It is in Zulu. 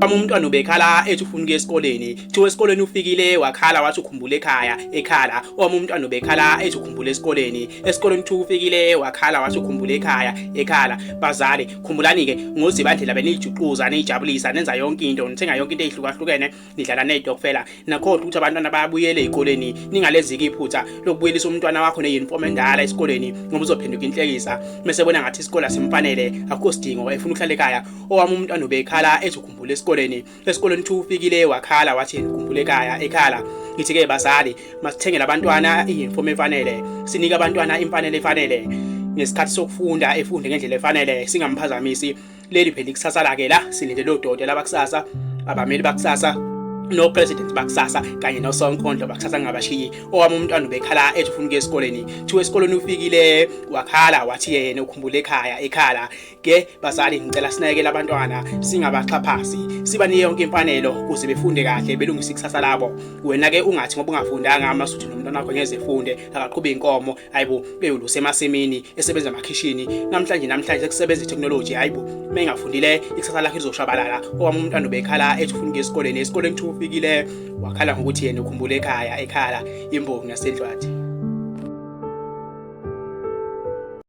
Wami umntwana ubekhala ethi ufuna ukuya esikoleni. Kuthiwa esikoleni ufikile wakhala wathi ukhumbula ekhaya, ekhala. Owami umntwana ubekhala ethi ukhumbula esikoleni. Esikoleni kuthiwa ufikile wakhala wathi ukhumbula ekhaya, ekhala. Bazali, khumbulani-ke ngoZibandlela beniyijuxuza, niyijabulisa, nenza yonke into, nithenga yonke into eyihlukahlukene, nidlala nezitokfela. Nakhohlwa ukuthi abantwana bayabuyela ezikoleni. Ningalenziki iphutha lokubuyelisa umntwana wakho ne-uniform endala esikoleni ngoba uzophenduka inhlekisa. Mese bona ngathi isikole asimfanele, akukho sidingo, efuna ukuhlala ekhaya. Owami umntwana ubekhala ethi ukhumbula esikoleni. Esikoleni kuthiwa ufikile wakhala wathi yena ukhumbula ekhaya, ekhala. Ngithi-ke bazali, masithengele abantwana i-uniform efanele, sinike abantwana imfanelo efanele. Ngesikhathi sokufunda efunde ngendlela efanele, singamphazamisi. Leli phela ikusasa lakhe la, silindele odokotela bakusasa, abameli bakusasa, no president bakusasa kanye nosonkondlo bakusasa ngabashiyi. Owami umntwana ubekhala ethi ufuna ukuya esikoleni. Kuthiwa esikoleni ufikile wakhala wathi yena ukhumbula ekhaya, ekhala. Ke bazali ngicela sinakekele abantwana singabaxhaphasi, sibanike yonke imfanelo ukuze befunde kahle belungise ikusasa labo. Wena ke ungathi ngoba ungafundanga amasuthi nomntwana wakho ngeze efunde, akaqhube inkomo, hayibo, beyolusa emasimini, esebenza emakhishini. Namhlanje namhlanje sekusebenza i-technology, hayibo, uma engafundile ikusasa lakhe lizoshabalala. Owami umntwana ubekhala ethi ufuna ukuya esikoleni, esikoleni kuthiwa ufikile wakhala ngokuthi yena ukhumbula ekhaya, ekhala imbongi yaseNhlwathi.